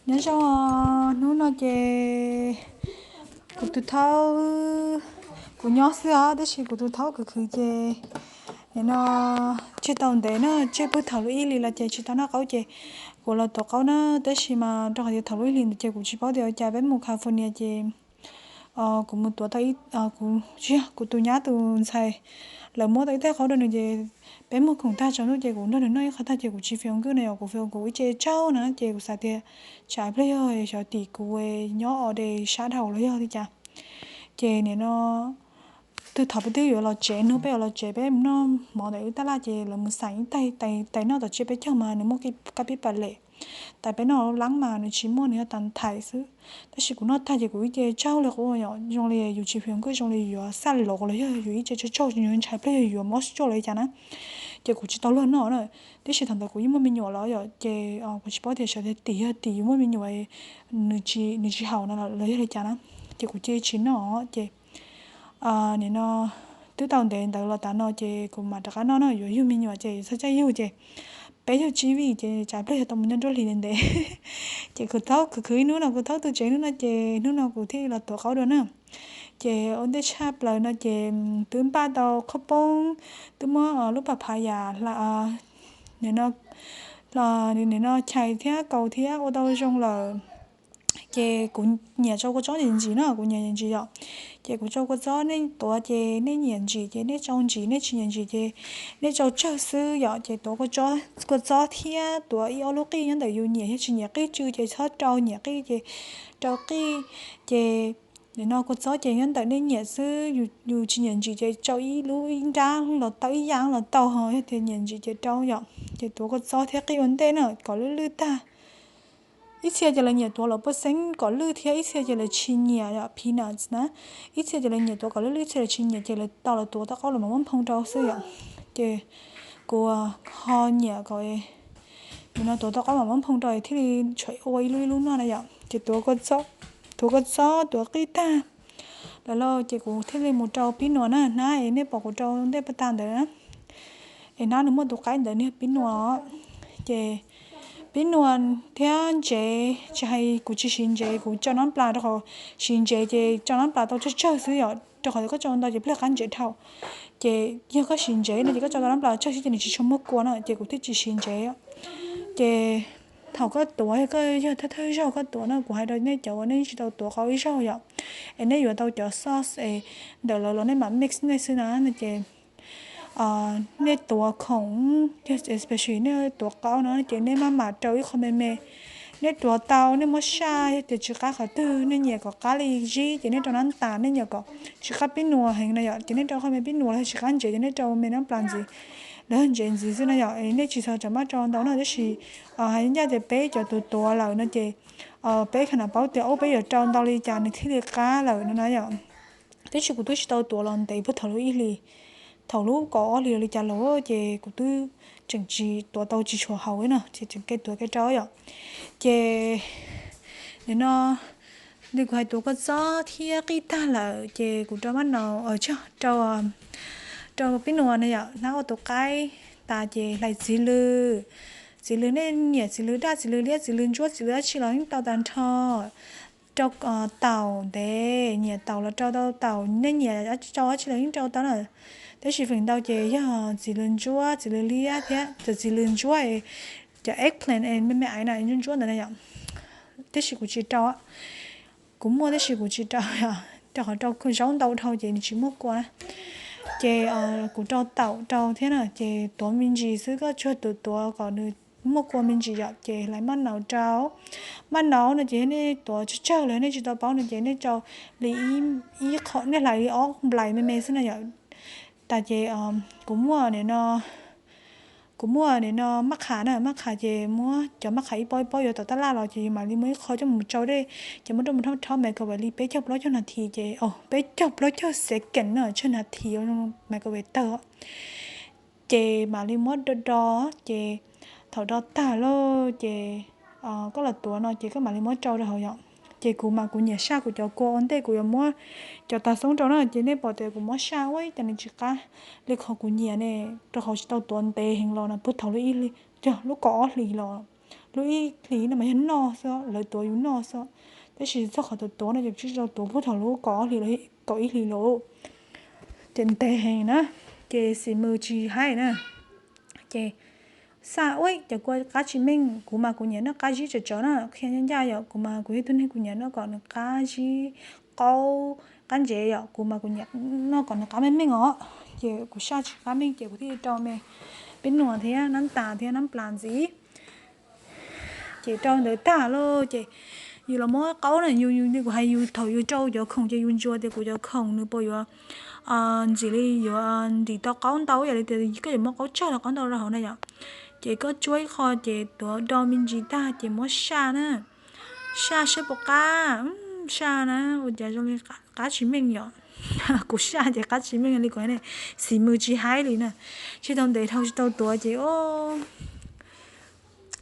Nyob zoo, hnub no ces kuv tus thaub, kuv nyob xwb os, tab sis kuv tus thaub khwv khwv ces nim no tseg tau ntev na, tseg puag thaum lub ib hlis los ces tsis tau noj qaub ces kuv los tuav qaub na, tab sis mas rau qhov tias thaum lub ib hlis ntawd ces kuv tsis paub tias ua cas peb mus California ces kuv mus tuav tau, kuv, kuv tus nyab tus ntxhais lawv muab tau ib teg qaub rau nws ces peb muag khoom tag tsaus ntuj ces kuv nrog nws noj ib qho tag ces kuv tsis fiav nkwj no yom, kuv fiav kuv ib ce tsaug na ces kuv xav tias tsam pliag yog xyov tim kuv nyob ua de sab dhau los yog li cas. Ces nim no twb thaum peb twb yuav los tsev, hnub peb yuav los tsev peb mus noj mov ntawm wb tab laj ces lawv mus xaim ib tais, tais noj tom tsiab peb caug mas nws muaj kab pib pas lem, tais peb noj lab mas nws tsis muaj, nws yog tas thais xwb. Tab sis kuv noj tag ces kuv ib ce tsaug li qub yom, zoo li yus tsis fiav nkwj, zoo li yuav xaj los los yog yus ib ce tsaug tsaug, yus ntshai pliag yog yuav mob stroke los li cas na. Ces kuv tsis tau luag noj na, tiam sis thaum ntawd kuv yeej muaj me nyuam lawm yom, ces kuv tsis paub tias xyov tias tim yog tim yus muaj me nyuam nws tsis haum no los yog li cas na, ces kuv cia li tsis noj ces nim no twb tau ntev ntawd los tas no ces kuv mam rov qab noj no, yuav yug me nyuam ces yuav txog caij yug ces peb yug tsib vij ces tsam pliag yog tau mus nyob nruab hlis ntev ntev. Ces kuv thaub khwv khwv ib hnub no, kuv thaub tu tsev hnub no ces hnub no kuv thiaj los tuav qaub dua na. Ces ua ntej tshaj plaws no ces twb npaj tau qhob poob, twb muab lub pas phav yam nim no chais thiab kaus thiab ua tau zoo lawm. Ces kuv nyiam tsau kua txob ntsim ntsim no, kuv nyiam ntsim yom. Ces kuv tsau kua txob, nej tuav ces nej nyiam ntsim ces nej tsau ntsim, nej tsis nyiam ntsim ces nej tsau tsawg xwb yom. Ces tuav kua txob thiab tuav ib ob lub qij nyob ntawm yus nyiam, yog tsis nyiam qij tsw ces txhob rau, nyiam qij ces rau qij. Ces nim no kua txob ces nyob ntawm nej nyiam xwb, yus tsis nyiam ntsim ces tsau ib lub ib nrab los tau, ib yam los tau, ho yog tias nyiam ntsim ces rau yom. Ces tuav kua txob thiab qij ua ntej na kom lwj lwj tag. Ib txhia ces lawv nyiam tuav los puaj xeeb kom lwj thiab ib txhia ces lawv tsis nyiam yom, peanuts na. Ib txhia ces lawv nyiam tuav kom lwj lwj, ib txhia lawv tsis nyiam ces lawv tau los tuav tau qaub los mam muab nphoo rau xwb yom. Ces kuv ho nyiam kom nim no tuav tau qaub mam muab nphoo rau thiaj li tshuav ua ib lub ib lub noj na yom. Ces tuav kua txob, tuav qij tag lawm lauj ces kuv thiaj li mus rau pib nuas na, hnab es nej pom kuv rau ntej pas tas ntawd na. Es hnab nws muaj tus qaib ntawd niag pib nuas. Ces pib nuas thiab ntsev, tsis hais kuv tsis siv ntsev, kuv tsau nab plas rau qhov siv ntsev ces tsau nab plas tau tsawg tsawg xwb yom, rau qhov koj tsau ntau ces pliag qab ntsev dhau. Ces yog koj siv ntsev no ces koj tsau tau nab plas tsawg xwb ces nws tsis tshua muaj kua na, ces kuv thiaj tsis siv ntsev. Ces thaum koj tuav, yog koj yog thawj thawj zaug koj tuav no, kuv hais rau nej cov uas nej tsis tau tuav qaub ib zaug yom, es nej yuav tau cov sauce es ntawm lawv los nej mam mix nej xwb na no ces nej tuav khoom, especially nej tuav qaub no ces nej maj mam rau ib qho me me. Nej tuav tau nej muab saj, yog tias tsis qab qhov twg, nej nyiam kom qab li zib ces nej rau nab tas, nej nyiam kom tsis qab pib nuas heev na yom ces nej rau qhov me pib nuas los yog tsis qab ntsev ces nej rau me nab plas ntxiv, los yog ntsev ntxiv xwb na yom. Nej tsis txhob rau maj rau ntau no, tab sis hais ncaj tias peb cov tus tuav lawm no ces peb kha na paub tias ub peb yuav rau ntau li cas nws thiaj li qab lawm no na yom. Tab sis kuv twb tsis tau tuav los ntev puag thaum lub ib hlis, thaum lub kaum ob hlis li cas los ces kuv twb tseem tsis tuav tau tsis tshua haum no ces tseem ke tuav ke rau yom. Ces nim no li kuv hais tuav kua txob thiab qij tag lawm ces kuv rau maj nau, rau pib nuas na yom, hnab ua tus qaib tas ces hlais txiv lws. Txiv lws nej nyiam txiv lws daj, txiv lws liab, txiv lws ntsuab, txiv lws dab tsi los yeej tau tag nrho. Rau taum ntev, nyiam taum los rau tau taum, nej nyiam rau dab tsi los yeej rau tau na. Tab sis feem ntau ces yog txiv lws ntsuab, txiv lws liab thiab cov txiv lws ntsuab, cov eggplant me me aiv na, ntsuab ntsuab ntawd na yom. Tab sis kuv tsis rau, kuv muaj tab sis kuv tsis rau, rau qhov rau zaub ntau dhau ces nws tsis muaj kua na. Ces kuv rau taum rau thiab na, ces tuav me ntsis xwb, koj tsuas tus tuav kom nws muaj kua me ntsis yom, ces hlais maj nau rau. Maj nau no ces nej tuav tsawg tsawg los nej tsis tau paub no ces nej rau li ib qho, nej hlais li ob nplais me me xwb na yom. Tas ces kuv muaj nim no, kuv muaj nim no maj qham na, maj qham ces muab cov maj qham ib pob ib pob yuav tom tab laj los ces yus mam li muab ib qho coj mus tsau dej, ces muab rau mus rhaub rhaub microwave li peb caug plaub caug nas this ces, peb caug plaub caug second na, tsawg nas this microwave tawg. Ces mam li muab do do, ces thaum do tag lauj ces koj los tuav no ces koj mam li muab rau rau hauv yom. Ces kuv mas kuv nyiam saj kuv cov kua ua ntej kuv yuav muab cov tav xoob rau na, ces nej pom tias kuv muab saj ua cas nws tsis qab li qhov kuv nyiam ne, rau qhov tsis tau tuav ntev heev los no, puag thaum lub ib hlis, yog lub kaum ob hlis los lub ib hlis no mas yog noj xwb, lawv tuav yus noj xwb. Tab sis txog qhov tuav tuav no ces tsis tau tuav puag thaum lub kaum ob hlis, kaum ib hlis lawm, ces ntev heev na. Ces xim mws tsis haib na. Ces xaj ua cov kua qab tsis meej, kuv mas kuv nyiam noj qab zib tsawv tsawv na, qhia ncaj ncaj yom, kuv mas kuv yog ib tug neeg kuv nyiam noj kom nws qab zib, qaub, qab ntsev yom, kuv mas kuv nyiam noj kom nws qab meej meej os. Ces kuv xaj tsis qab meej ces kuv thiaj li rau me peb nus thiab nab tas thiab nab plas ntxiv. Ces rau ntawd tag lawm ces yus los muab qaub na, yus, yus li kuv hais, yus thaum yus rau cov khoom ces yus ntsuas tias kuv cov khoom nws puas yuav ntxim li yuav ntim tau qaub ntau, yam li tias koj yuav muab qaub tsawg los qaub ntau rau hauv na yom. Ces koj tsuab ib qho ces tuav do me ntsis tag ces muab xaj na, xaj saib puas qab, xaj na ua cas zoo li qab tsis meej yom. Kuv xaj ces qab tsis meej li kuv hais ne, xim mws tsis haib li na. Tsis tau ntev dhau tsis tau tuav ces o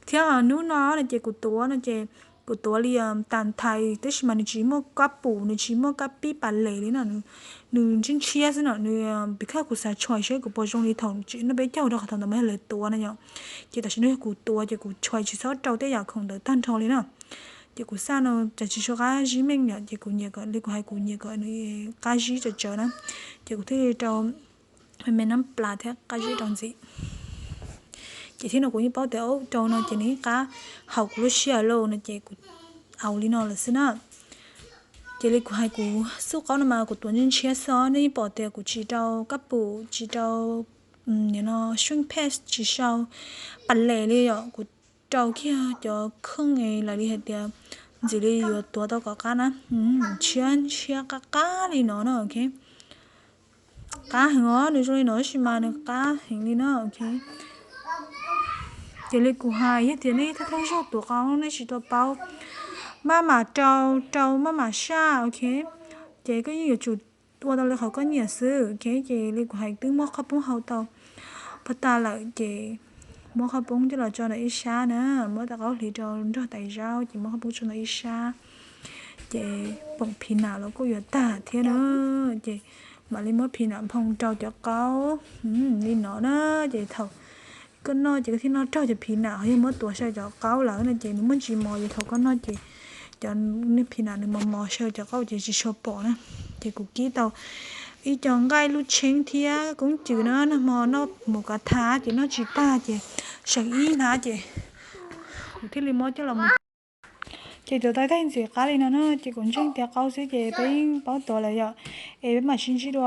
thiab hnub no no ces kuv tuav no ces kuv tuav li tas thais tab sis mas nws tsis muaj kab pum, nws tsis muaj kab pib pas les li no, nws ntshiab ntshiab xwb no, nws pib khaj kuv xav tshais saib kuv puas zoo li thaum noj peb caug rau qhov thaum ntawd mas yog lawv tuav na yom. Ces tam sim no yog kuv tuav ces kuv tshais tsis txhob rau tej yam khoom ntawd tag nrho li na. Ces kuv xaj no cas tsis tshua qab zib meej yom, ces kuv nyiam kom li kuv hais kuv nyiam kom nws qab zib tsawv tsawv na. Ces kuv thiaj li rau me me nab plas thiab qab zib rau ntxiv. Ces thiab no kuv yeej paub tias rau no ces nws yeej qab haum kuv lub siab lawm no ces kuv au li no lawm xwb na. Ces li kuv hais kuv xub qaub no mas kuv tuav ntshiab ntshiab xwb, nej yeej pom tias kuv tsis rau kab pum tsis rau shrink pads tsis sau pas les li yom, kuv rau kiag cov khoom es lawv li hais tias ntxim li yuav tuav tau kom qab na, ntshiab ntshiab qab qab li no na, ok. Qab heev os, nws zoo li no tab sis mas nws qab heev li na, ok. Ces li kuv hais yog tias nej thawj thawj zaug tuav qaub nej tsis tau paub, maj mam rau, rau maj mam saj, ok. Ces koj yeej yuav tsum ua tau li qhov koj nyiam xwb, ok. Ces li kuv hais twb muab qhov poob hau tau pov tas lawm ces muab qhov poob coj los tso ntawm ib sab na, muab tais qaub hliv rau nrog tais zaub ces muab qhov poob tso ntawm ib sab. Ces poom phis nam los kuj yuav tag thiab na, ces mam li muab phis nam nphoo rau cov qaub li no na. Ces thaum koj noj ces koj thiaj noj raug cov phis nam, ho yog muab tuav saw cov qaub lawm no ces nws muaj ntsis mos, ces thaum koj noj ces cov niag phis nam nws mos mos saw cov qaub ces tsis tshua pom na. Ces kuv kib tau ib co nqaij lub tsheeb thiab koob cws na, nag hmo noj mus kav tha ces noj tsis tag ces seem ib hnab ces kuv thiaj li muab coj los mus. Ces tuav tau ib tais ntxim qab li no na, ces kuv ntseeg tias qaub xwb ces peb yeej paub tuav lawm yom. Es peb mam sib ntsib dua.